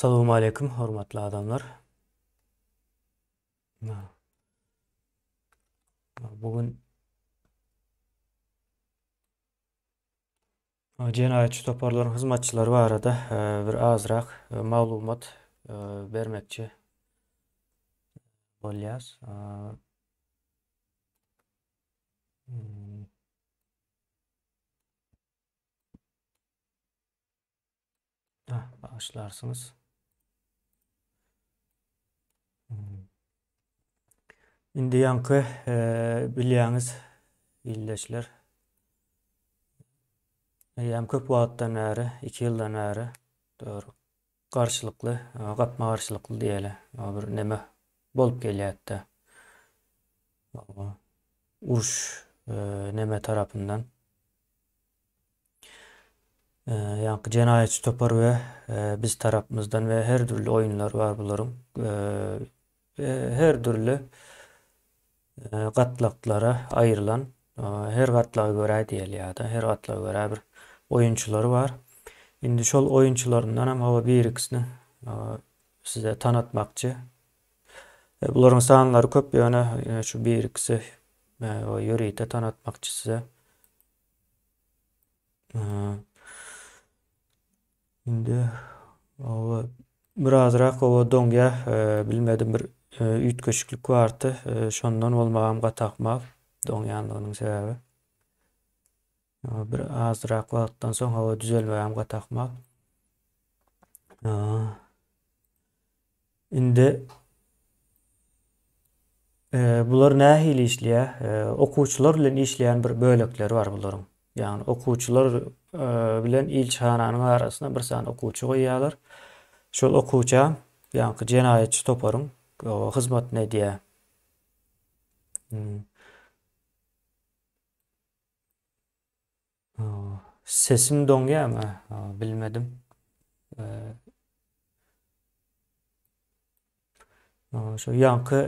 Salowmaleýkim hormatly adamlar. Bu gün jenaýatçy toparlaryň hyzmatçylary barada bir azrak maglumat bermekçi bolýas. Ah, bağışlarsyňyz. Hmm. Indi ýaňky e, bilýäňiz ildeşler. Eýýäm köp wagtdan bäri, 2 ýyldan bäri dogry garşylykly, e, gapma-garşylykly diýeli, bir neme bolup gelýärdi. Uruş e, neme tarapyndan Ýaňky jenaýatçy topar we biz tarapymyzdan we her dürli oýunlar bar bularyň. Her dürli gatlaklara aýrylan, her gatlaga görä diýeli ýa-da her gatlaga görä bir oýunçylary bar. Indi şol oýunçylaryndan hem hawa bir-ikisini size tanatmakçy. Bularyň sanlary köp ýöne şu bir-ikisi ýörite tanatmakçy size. Indi oba birazrak oba doňýa, bilmedim bir üýtgeşiklik bardy. Şondan bolmagam gaty ahmal doňýanlygynyň sebäbi. Bir azrak wagtdan soň howa düzelmegem gaty ahmal. Indi bular nähili işleýär? Okuwçylar bilen işleýän bir bölekleri bar bularyň. Ýagny okuwçylar bilen ilçihananyň arasyna bir sany okuwçy goýýarlar. Şol okuwça ýaňky jenaýatçy toparyň hyzmatyny edýär. Sesim doňýarmy? Bilmedim. Şu ýaňky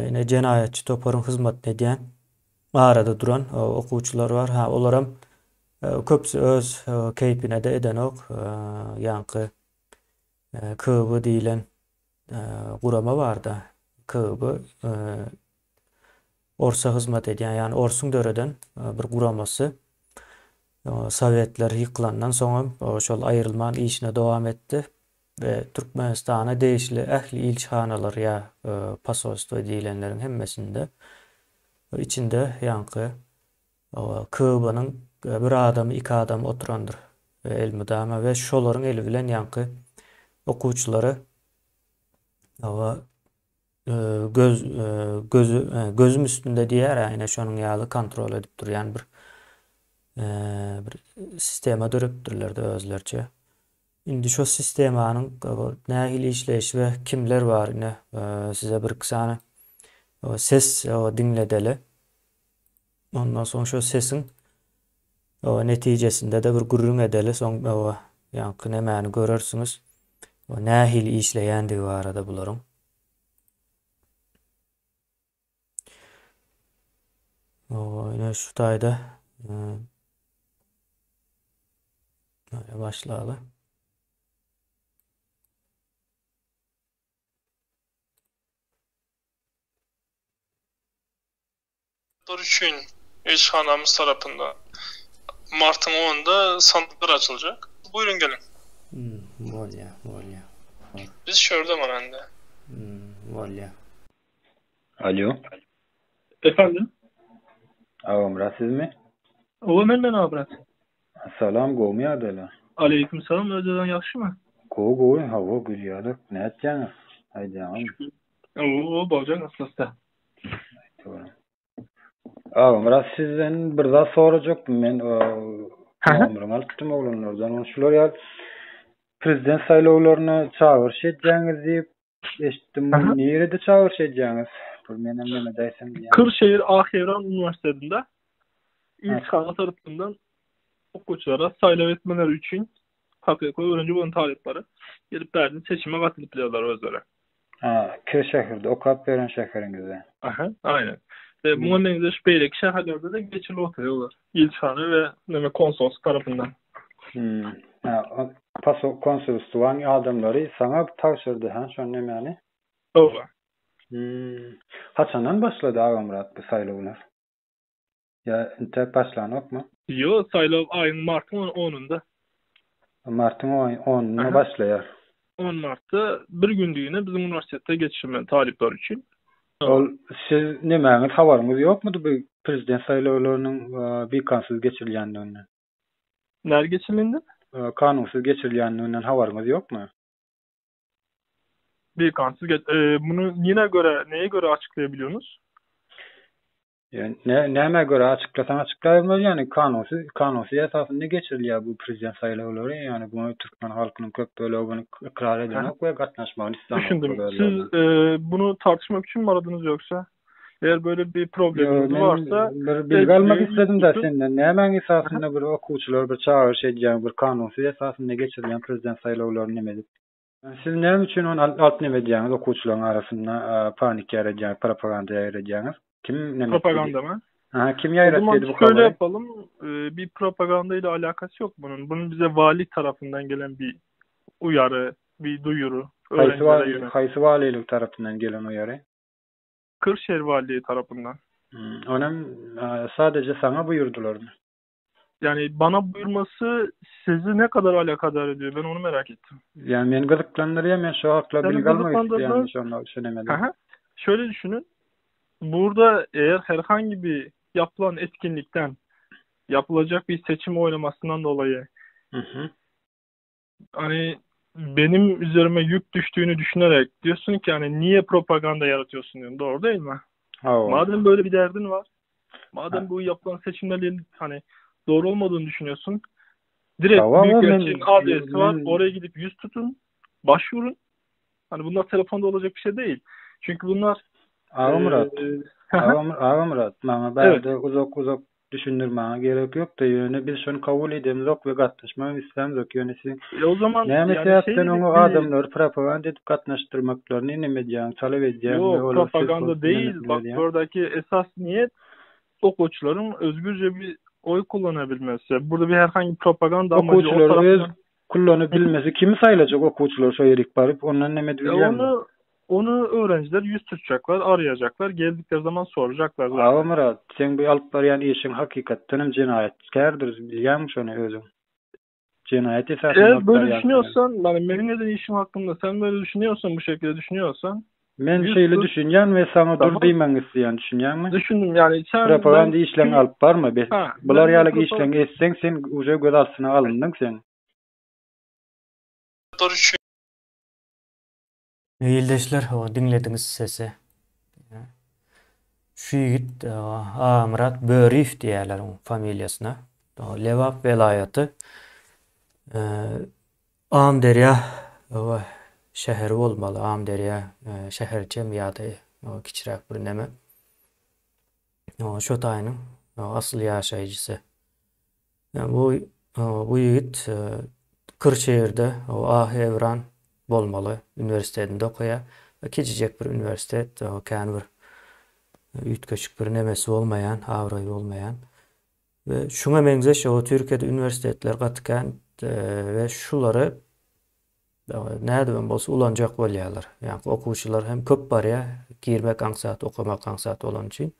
ine jenaýatçy toparyň hyzmatyny edýän arada duran okuwçylar bar. Ha, olaram köpüsi öz keýpine-de edenok. Ýaňky KB diýlen gurama bar-da. KB Orsa hyzmat edýän, ýagny orsuň döreden bir guramasy. Sowetler ýykylandan soňam şol aýrylman işine dowam etdi we Türkmenistana degişli ähli ilçihanalar ýa posolstwo diýlenleriň hemmesinde içinde ýaňky KB-nyň bir adamy, iki adamy oturandyr elmydama we şolaryň eli bilen ýaňky okuwçylary göz gözü gözüm üstünde diýýär ine şonuň ýaly kontrol edip durýan bir bir sistema döredipdirler-de özleriçe. Indi şo sistemanyň nähili işleýşi we kimler bar ine size bir iki sany ses diňledeli. Ondan soň şo sesiň netijesinde-de bir gürrüň edeli, soň ýaňky nemäni görersiňiz. Nähili işleýändigi barada bularyň. Ine şu taýda başlaly. Üçin ilçihanamyz tarapyndan martyň onunda sandyklar açyljak. Buýruň geliň. Hmm, bolýa, bolýa. Biz şu ýerde mana indi. Hmm, bolýa. Alo. Efendim? Agamyrat sizmi? Owa men men Agamyrat. Salam gowmy ýagdaýlar? Aleýkum salam özüňiz ýagşymy? Gowy gowy hawa gül ýaly nätýäňiz? Aýdýaňyzmy? Owa boljak aslasda. Agamyrat sizden bir zat sorajakdym men nomeriňi alypdym oglanlardan. Ony şular ýaly prezident saýlawlaryna çagyryş edýäňiz diýip eşitdim. Nirede çagyryş edýäňiz? Bir menem neme edäýsem diýýän. Kırşehir Ahevran uniwersitetinde ilçihana tarapyndan okuwçylara saýlaw etmeleri üçin hakyky öwrenji bolan talyplara gelip bärde seçime gatylyp bilerler özleri. Ha, Kırşehirde okap ýören şäheriňizde. Aha, aýnen. We muňa meňzeş beýleki şäherlerde-de geçirilip oturýarlar. Ilçihana we neme konsolslyk tarapyndan. Hmm. Ha, paso konsulstwaň adamlary saňa tabşyrdy ha şo nemäni? Hawa. Hmm. Haçandan başlady Agamyrat bu saýlawlar? Ýa entek başlanokmy? Ýok, saýlaw aýyň martyň onunda. Martyň onunda başlaýar. On martda bir günlügine biziň uniwersitetde geçirmeli talyplar üçin. Ol siz nemäňiz habaryňyz ýokmudy bu prezident saýlawlarynyň bikansyz geçirilýändiginden? Näl geçirilende? Kanunsyz geçirilýändiginden habaryňyz ýokmy? Bikansyz geç muny nirä görä neye göre açyklaýabiliýoňyz? Ýa nä nämä görä açyklasaň açyklaýbermeli ýani kanunsyz kanunsyz esasynda geçirilýär bu prezident saýlawlary ýani bu türkmen halkynyň köp bölegi muny ykrar edenok we gatnaşmagyny islanok Düşündim. Siz e, bunu tartışmak üçin mi aradınız yoksa? Eğer böyle bir Ýo probleminiz men varsa bir bilgi almak elçiliğe yüz isledim da tutun. senden nämäň esasynda bir okuwçylar bir çagyryş edýäň bir kanunsyz esasynda geçirilýän prezident saýlawlaryny neme edip Siz näme üçin ony alyp neme edýäňiz okuwçylaryň arasynda panik ýaradýaňyz propaganda ýaýradýaňyz kim neme etdi Propaganda mı? Aha kim O ýaýratdy zaman bu şöyle habary? yapalım. E, bir propaganda ile alakası yok bunun. Bunun bize vali tarafından gelen bir uyarı, bir duyuru Haýsy öğrencilere yönelik. haýsy walilik tarapyndan gelen uyary? Kırşehir Valiliği tarafından. Hmm, onam sadece saňa buýurdylarmy? Yani bana buyurması sizi ne kadar alakadar ediyor? Ben onu merak ettim. Yani meni gyzyklandyrýar, men şu hakla Seni bilgi almak isleýän gyzyklandırdı. şonda şu nemeden. Aha. Şöyle düşünün. Burada eğer herhangi bir yapılan etkinlikten yapılacak bir seçim oylamasından dolayı Mhm. hani benim üzerime yük düştüğünü düşünerek diyorsun ki hani niye propaganda yaratıyorsun diyorsun. Doğru değil mi? Hawa. Madem böyle bir derdin var, madem Ha. bu yapılan seçimlerin hani doğru olmadığını düşünüyorsun, direkt Hawa, men Büyükelçinin adresi var. men Oraya gidip yüz tutun, başvurun. Hani bunlar telefonda olacak bir şey değil. Çünkü bunlar Agamyrat, e, Agamyrat, maňa evet. bärde uzak uzak düşündirmäge gerek ýokdy. Ýöne biz şony kabul edemzok we gatnaşmak islämzok. Ýöne siziň E o zaman näme yani şey sebäpden dedik oňa bir adamlary propaganda edip gatnaşdyrmaklaryny neme edýäň, talap edýäň we yok olara söz propaganda goşup değil. nemesini Bak berýäň? buradaki esas niyet okçuların özgürce bir oy kullanabilmesi. Burada bir herhangi bir propaganda amacı o Okuwçylary öz taraftan kullanyp bilmesi kimi saýlajak okuwçylar şo ýerik baryp ondan neme E edip bilýärmi? onu onu öğrenciler yüz tutacaklar, arayacaklar, geldikleri zaman soracaklar zaten. Agamyrat, seň bu alyp barýan işiň hakykatdan hem jenaýatkärdir, bilýäňmi şony özüň? Jenaýat esasynda Eğer alyp böyle barýansyň. düşünüyorsan, yani benim neden işim hakkında sen böyle düşünüyorsan, bu şekilde düşünüyorsan Men yüz şeýle tut. düşünýän we saňa dur Tamam. diýmegiňi isleýän, düşünýäňmi? Düşündüm yani sen ben Propaganda işleňi kim alyp barma bes. ha Bular ben bir ýaly propaganda işleňi etseň sen uje göz astyna alyndyň sen. Ildeşler, hawa, diňlediňiz sesi. Şu ýigit Agamyrat Böriýew diýýärler oň familiýasyna. Lebap welaýaty Amderýa şäheri bolmaly. Amderýa şäherçemi ýa-da kiçiräk bir neme. Şo taýynyň asyl ýaşaýjysy. Bu bu ýigit Kyrşehirde Ahy Ewran bolmaly uniwersitetinde okaýar. Kiçijek bir uniwersitet, kän bir üýtgeşik bir nemesi bolmaýan, abraýy bolmaýan. We şuňa meňzeş o Türkiýede uniwersitetler gaty kän we şulary nädibem bolsa ulanjak bolýarlar. Ýagny okuwçylar hem köp barýar, girmek aňsat, okamak aňsat bolany üçin.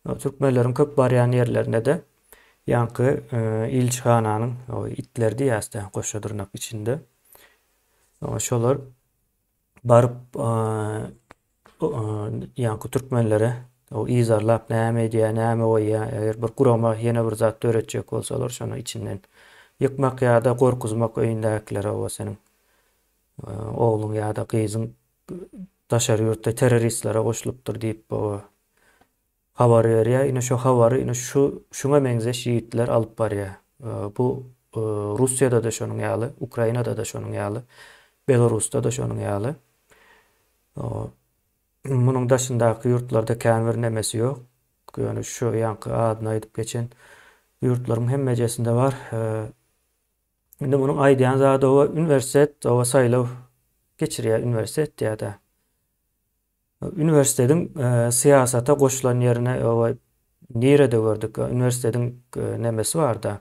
Türkmenleriň köp barýan ýerlerinde-de ýaňky ilçihananyň itleri diýýäs-de goşa dyrnak içinde. Şolar baryp ýaňky türkmenlere yzarlap näme edýär, näme goýýar, eger bir gurama ýene bir zat döretjek bolsalar şony içinden ýykmak ýa-da gorkuzmak öýündäkilere oba seniň ogluň ýa-da gyzyň daşary ýurtda terroristlere goşulypdyr diýip habar berýär. Ine şo habary ine şu şuňa meňzeş ýigitler alyp barýar. Bu Russiýada-da şonuň ýaly, Ukrainada-da şonuň ýaly, Belarusda-da şonuň ýaly. Munuň daşyndaky ýurtlarda kän bir nemesi ýok. Ýöne şu ýaňky adyny aýdyp geçen ýurtlaryň hemmejesinde bar. Indi munuň aýdýan zady oba uniwersitet, oba saýlaw geçirýär uniwersitet diýýär-de. Uniwersitetiň syýasata goşulan ýerine oba nirede gördük? Uniwersitetiň nemesi bar-da.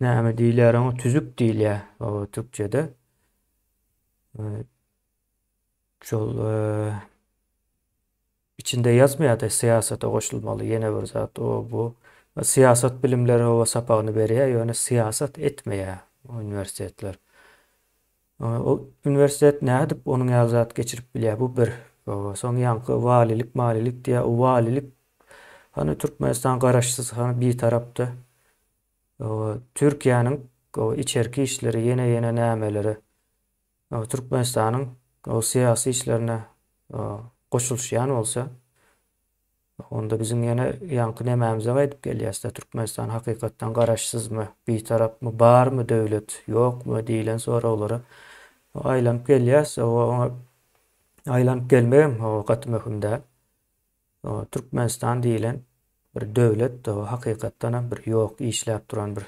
Näme diýilýär oňa? Tüzük diýilýär o türkçede. Şol içinde ýazmaýar-da syýasata goşulmaly ýene bir zat o bu. Syýasat bilimleri o sapagyny berýär, ýöne syýasat etmeýär uniwersitetler. O uniwersitet nädip onuň ýaly zat geçirip bilýär? Bu bir. Soň ýaňky walilik, malilik diýýär. O walilik hany Türkmenistan garaşsyz, hany bitarapdy. Türkiýäniň içerki işleri ýene-ýene nämeleri Türkmenistanyň syýasy işlerine goşulyşýan bolsa, onda biziň ýene ýaňky nemämize gaýdyp gelýäs-de, Türkmenistan hakykatdan garaşsyzmy, bitarapmy, barmy döwlet, ýokmy diýlen soraglara aýlanyp gelýäs. Oňa aýlanyp gelmegem gaty möhüm däl. Türkmenistan diýlen bir döwlet hakykatdanam bir ýok işläp duran bir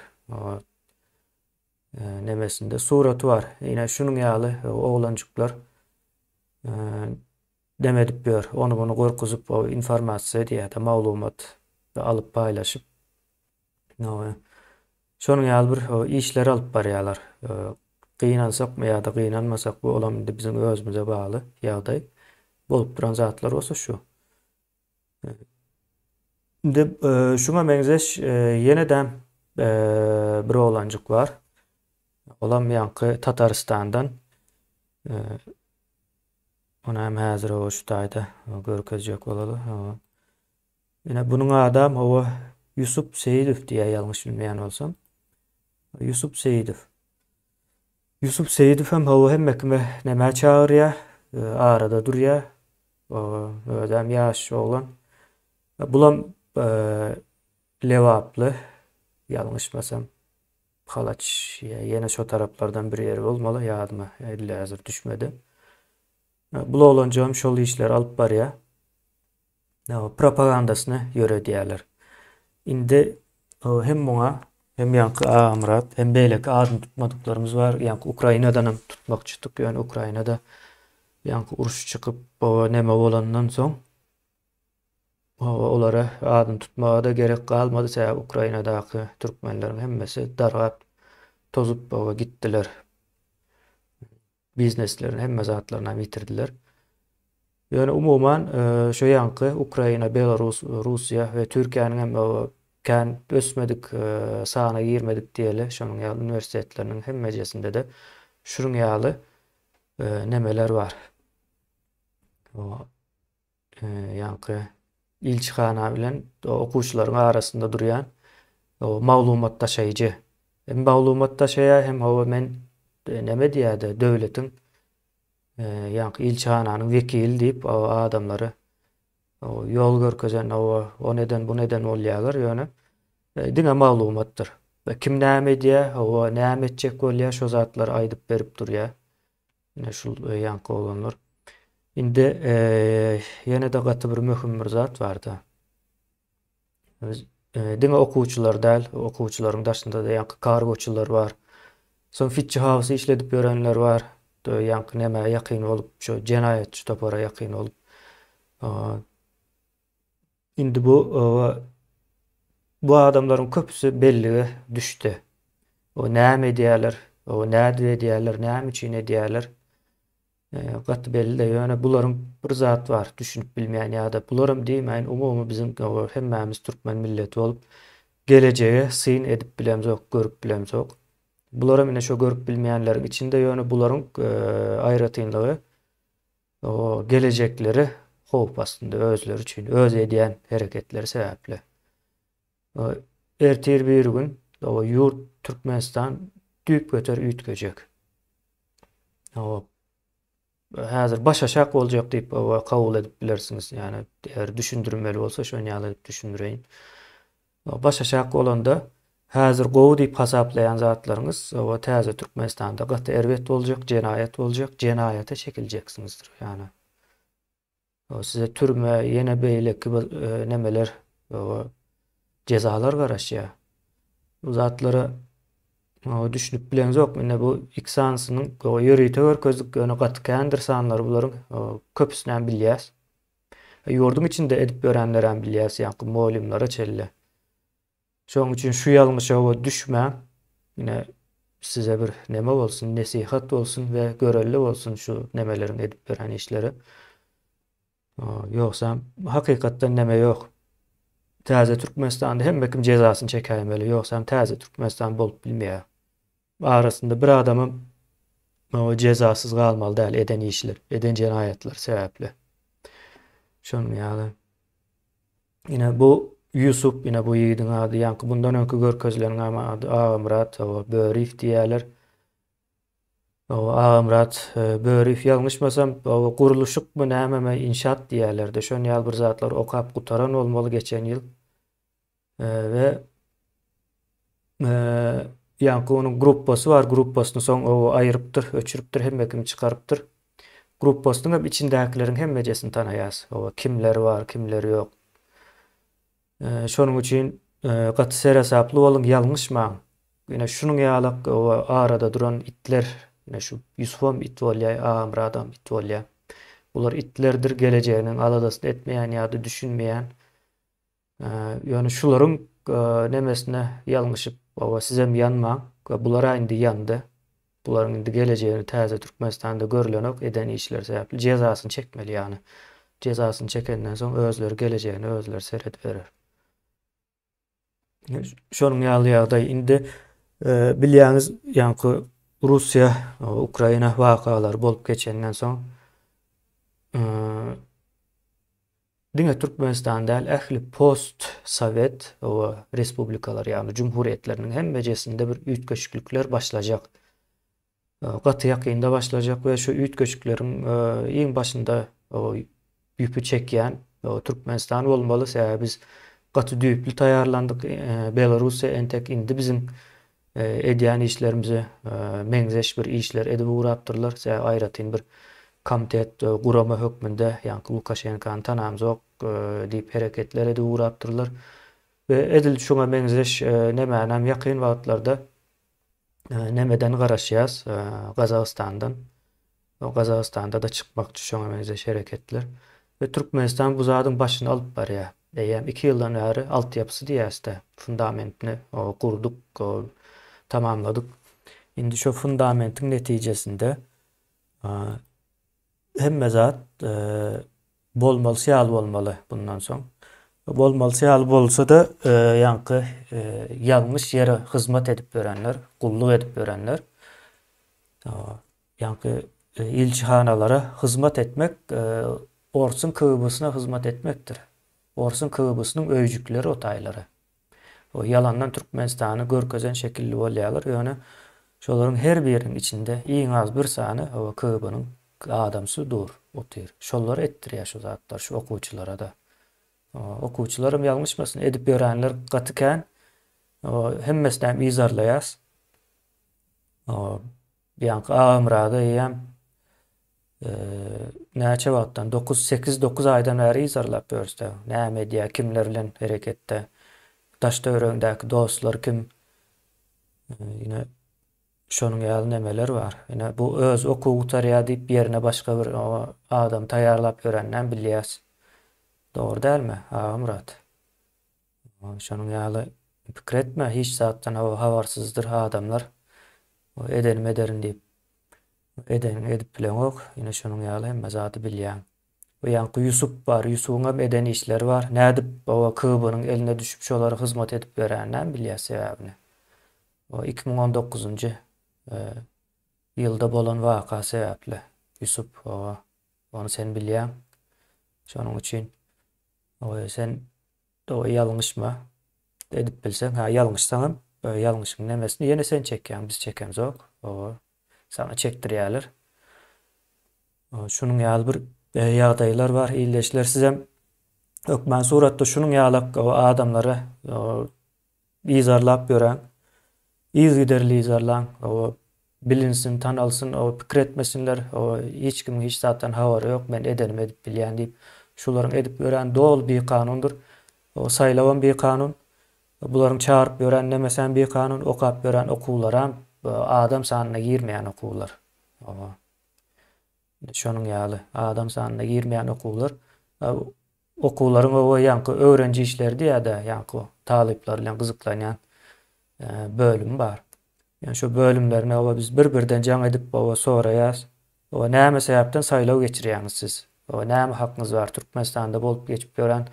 nemesinde suraty bar. Ine şunuň ýaly oglanjyklar dem edip ýör. Ony muny gorkuzyp informasiýa diýýär-de maglumat alyp paýlaşyp. Şonuň ýaly bir işler alyp barýarlar. Gynansakmy ýa-da gynanmasakmy olam indi biziň özümize bagly ýagdaý. Bolup duran zatlar bolsa şu. Indi şuňa meňzeş ýene-de bir oglanjyk bar. Olam ýaňky Tatarystandan. Ony hem häzir şu taýda görkezjek bolaly. Ine bunuň adam hawa Ýusup Seýidow diýýär ýalňyş bilmeýän bolsam. Ýusup Seýidow. Ýusup Seýidow hem hawa hemme kime nämä çagyrýar, arada durýar. Özem ýaş oglan. Bulam Lebaply ýalňyşmasam. Halaç ýene şo taraplardan bir ýeri bolmaly ýadyma edil häzir düşmedi. Bul oglanjygam şol işleri alyp barýar. Propagandasyny ýöredýärler. Indi hem muňa hem ýaňky Agamyrat hem beýleki adyny tutmadyklarymyz bar. Ýaňky Ukrainadan hem tutmakçydyk. Ýöne Ukrainada ýaňky uruş çykyp, neme bolandan soň olara adyny tutmaga-da gerek galmady. Sebäbi Ukrainadaky türkmenleriň hemmesi dargap, tozup gitdiler. Bizneslerini, hemme zatlaryny hem ýitirdiler. Ýöne umuman şu ýaňky Ukraina, Belarus, Russiýa we Türkiýäniň hem kän ösmedik, sana girmedik diýeli, şonuň ýaly uniwersitetleriniň hemmejesinde-de şunuň ýaly nemeler bar. Ýaňky ilçihana bilen okuwçylaryň arasynda durýan maglumat daşaýjy. Hem maglumat daşaýar, hem hawa men neme diýýär-de, döwletiň ýaňky ilçihananyň wekili diýip adamlary ýol görkezen, hawa, ony eden, buny eden bolýarlar, ýöne diňe maglumatdyr. Kim näme edýär, hawa, näme etjek bolýar, şo zatlary aýdyp berip durýar. Ine şul ýaňky oglanlar. Indi ýene-de gaty bir möhüm bir zat barda. Biz diňe okuwçylar däl, okuwçylaryň daşynda-da ýaňky kargoçylar bar. Soň fitçi house işledip ýörenler bar. Ýaňky nämä ýakyn bolup, şu jenaýatçy topara ýakyn bolup. Indi bu bu adamlaryň köpüsi bellige düşdi. O näme edýärler, o nädip edýärler, näme üçin edýärler? Gaty belli-de, ýöne bularyň bir zat bar, düşünip bilmeýän ýa-da bularam diýmäýin, umumy biziň hemmämiz türkmen milleti bolup gelejege syn edip bilemzok, görüp bilemzok. Bularam ine şo görüp bilmeýänleriň içinde, ýöne bularyň aýratynlygy O gelejekleri howp astynda özleri üçin, öz edýän hereketleri sebäpli. Ertir bir gün o ýurt Türkmenistan düýpgöter üýtgejek. O häzir baş aşak boljak diýip o kabul edip bilersiňiz. Ýani eger düşündirmeli bolsa şony ýaly edip düşündireýin. Baş aşak bolanda häzir gowy diýip hasaplaýan zatlaryňyz o täze Türkmenistanda gaty erbet boljak, jenaýat boljak, jenaýata çekiljeksiňizdir. Ýani o size türme, ýene beýleki bir e, nemeler, o jezalar garaşýar. Bu zatlara o, düşünip bileňzok. Ine bu iki sanysynyň ýörite görkezdik, ýöne gaty kändir sanlary bularyň, köpüsini hem bilýäs. Ýurduň içinde edip ýörenlerem bilýäs, ýaňky molymlara çenli. Şonuň üçin şu ýalňyşa düşmäň. Ine size bir neme bolsun, nesihat bolsun we görelde bolsun şu nemeleriň edip beren işleri. Ýogsam hakykatdan neme ýok. Täze Türkmenistanda hemme kim jezasyny çekäýmeli, ýogsam täze Türkmenistan bolup bilmeýär. Arasynda bir adamam jezasyz galmaly däl eden işler, eden jenaýatlary sebäpli. Şonuň ýaly. Ine bu Ýusup, ine bu ýigidiň ady, ýaňky bundan öňki görkezileniň hem ady Agamyrat, Böriýew diýýärler. Agamyrat Böriýew ýalňyşmasam, gurluşykmy nämemi inşaat diýýärlerdi. Şon ýaly bir zatlar okap gutaran bolmaly geçen ýyl. We ýaňky onuň gruppasy bar, gruppasyny soň aýrypdyr, öçüripdir, hemme kimi çykarypdyr. Gruppasynyň hem içindäkileriň hemmejesini tanaýas. Oba kimler bar, kimler ýok. Şonuň üçin gaty seresaply boluň, ýalňyşmaň. Ine şunuň ýalak oba arada duran itler, ine şu Ýusufam it bolýar, Agamyradam it bolýar. Bular itlerdir, gelejeginiň aladasyny etmeýän ýa-da düşünmeýän. Ýöne şularyň nemesine ýalňyşyp, oba sizem ýanmaň. Bular-a indi ýandy. Bularyň indi gelejegini täze Türkmenistanda görlenok eden işleri sebäpli jezasyny çekmeli ýagny. Jezasyny çekenden soň özleri gelejegine özleri serediberer. Şonuň ýaly ýagdaý indi bilýäňiz ýaňky Russiýa Ukraina wakalary bolup geçenden soň Diňe Türkmenistan däl, ähli post sowet respublikalar, ýagny jumhuriýetleriniň hemmejesinde bir üýtgeşiklikler başlajak. Gaty ýakynda başlajak we şu üýtgeşikleriň iň başynda ýüpi çekýän Türkmenistan bolmaly, sebäbi biz gaty düýpli taýýarlandyk. Belarussiýa entek indi biziň edýän işlerimize meňzeş bir işler edip ugrapdyrlar. Sebäbi aýratyn bir komitet, gurama hökmünde ýaňky Lukaşenkany tanamzok diýip hereketler edip ugrapdyrlar. We edil şuňa meňzeş nemänem ýakyn wagtlarda nemeden garaşýas, Gazagystandan. Gazagystanda-da çykmakçy şoňa meňzeş hereketler. We Türkmenistan bu zadyň başyny alyp barýar. Eýýäm iki ýyldan bäri altyapysy diýýäs-dä, fundamentini gurduk, tamamladyk. Indi şo fundamentiň netijesinde hemme zat bolmalysy ýaly bolmaly bundan soň. Bolmalysy ýaly bolsa-da, ýaňky ýalňyş ýere hyzmat edip ýörenler, gulluk edip ýörenler, ýaňky ilçihanalara hyzmat etmek orsuň KGB-sine hyzmat etmekdir. Orsuň KGB-siniň öýjükleri o taýlary. O ýalandan Türkmenistany görkezen şekilli bolýarlar, ýöne şolaryň her biriniň içinde iň az bir sany KGB-niň adamsy dur, otyr. Şolar etdirýär şu zatlary şu okuwçylara-da. Okuwçylaram ýalňyşmasyn, edip ýörenler gaty kän. Hemmesinem yzarlaýas. Ýaňky Agamyrada eýýäm näçe wagtdan, dokuz, sekiz, dokuz aýdan bäri yzarlap ýörüs-dä. Näme edýär, kimler bilen hereketde, daş-töweregindäki dostlary kim. Ine, şonuň ýaly nemeler bar. Ine, bu öz okuw gutarýar diýip, ýerine başga bir adam taýýarlap ýöreninem bilýäs. Dogry dälmi, Agamyrat? Şonuň ýaly pikir etme, hiç zatdan habarsyzdyr adamlar. Edenim ederin diýip, edeniňi edip bileňok. Ine şonuň ýaly hemme zady bilýäň. Bu ýaňky Ýusup bar, Ýusubyň hem eden işleri bar. Nädip oba KGB-niň eline düşüp şolara hyzmat edip ýöreninem bilýäs sebäbini. O 2019-njy e, ýylda bolan waka sebäpli Ýusup oba ony sen bilýäň. Şonuň üçin o sen Dogry ýalňyşma. Edip bilseň, ha ýalňyşsaňam ýalňyşyň nemesini ýene sen çekýäň, biz çekemzok. Oba saňa çekdirýärler. Şunuň ýaly bir e, ýagdaýlar bar ildeşler. Sizem hökman suratda şunuň ýalak adamlara yzarlap ýöräň. Yzygiderli yzarlaň. Oba bilinsin, tanalsyn, o pikir etmesinler, o hiç kimiň hiç zatdan habary ýok, men edenimi edip bilýän diýip. Şularyň edip ýören doly bikanundyr. O saýlawam bikanun. Bularyň çagyryp ýören nemesem bikanun, okap ýören okuwlaram adam sanyna girmeýän okuwlar. Oba. Şonuň ýaly adam sanyna girmeýän okuwlar. Okuwlaryň oba ýaňky öwrenji işleri diýýär-de, ýaňky talyplar bilen gyzyklanýan bölümi bar. Ýani şo bölümlerine oba biz bir-birden jaň edip oba soraýas. Oba näme sebäpden saýlaw geçirýäňiz siz? Oba näme hakyňyz bar Türkmenistanda bolup geçip ýören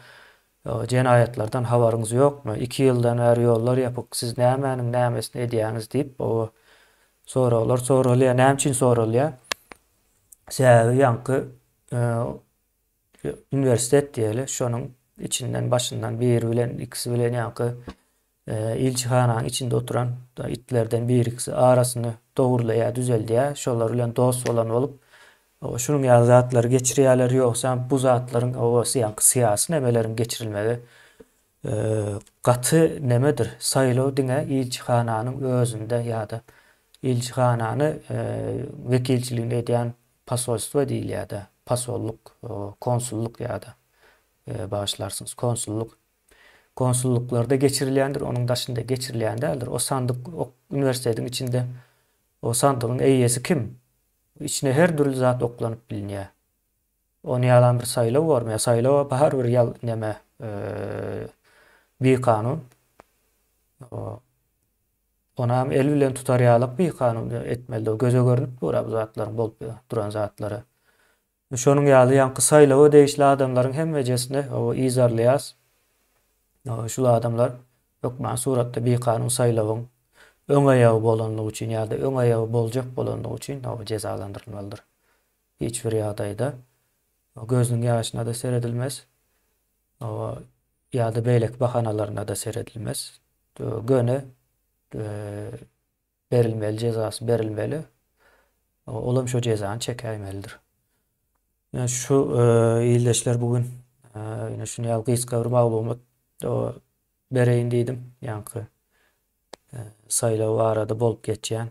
jenaýatlardan habaryňyz ýokmy? Iki ýyldan bäri ýollar ýapyk siz nämäniň nämesini edýäňiz diýip oba soraglar soralýar. Näme üçin soralýar? Sebäbi ýaňky uniwersitet diýeli, şonuň içinden başyndan biri bilen ikisi bilen ýaňky ilçihananyň içinde oturan itlerden bir-ikisi arasyny dogurlaýar, düzeldýär. Şolar bilen dost bolan bolup, şunuň ýaly zatlary geçirýärler. Ýogsam bu zatlaryň ýaňky syýasy nemeleriň geçirilmegi gaty nemedir. Saýlaw diňe ilçihananyň özünde ýa-da ilçihanany wekilçiligini edýän posolstwo diýilýär-de, posollyk, konsullyk ýa-da bagyşlarsyňyz, konsullyk. Konsullyklarda geçirilýändir, onuň daşynda geçirilýän däldir. O sandyk o uniwersitetiň içinde o sandygyň eýesi kim? Içine her dürli zat oklanyp bilinýär. Ony ýalan bir saýlaw bormy? Ýa saýlaw barybir ýal neme bikanun. Onam el bilen tutar ýalyk bikanun etmeli. Göze görnüp dur bu zatlaryň bolup duran zatlary. Şonuň ýaly ýaňky saýlawa degişli adamlaryň hemmejesini yzarlaýas. Şul adamlar hökman suratda bikanun saýlawyň öň aýagy bolanlygy üçin ýa-da öň aýagy boljak bolanlygy üçin jezalandyrylmalydyr. Hiç bir ýagdaýda gözüniň ýaşyna-da seredilmez ýa-da beýleki bahanalaryna-da seredilmez. Göni berilmeli jezasy berilmeli. Olam şo jezany çekäýmelidir. Ýa şu ildeşler bu gün ýene şuny ýaly gysga bir maglumat bereýin diýdim. Ýaňky saýlaw barada bolup geçýän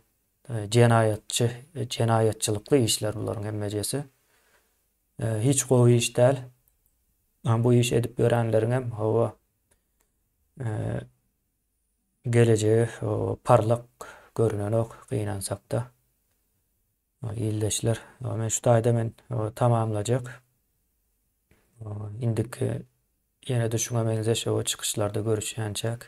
jenaýatçy, jenaýatçylykly işler bularyň hemmejesi. Hiç gowy iş däl. Bu iş edip ýörenleriň hem hawa Gelejegi parlak görünenok gynansakda. Ildeşler, men şu taýda men tamamlajak. Indiki ýene-de şuňa meňzeş çykyşlarda görüşýänçäk.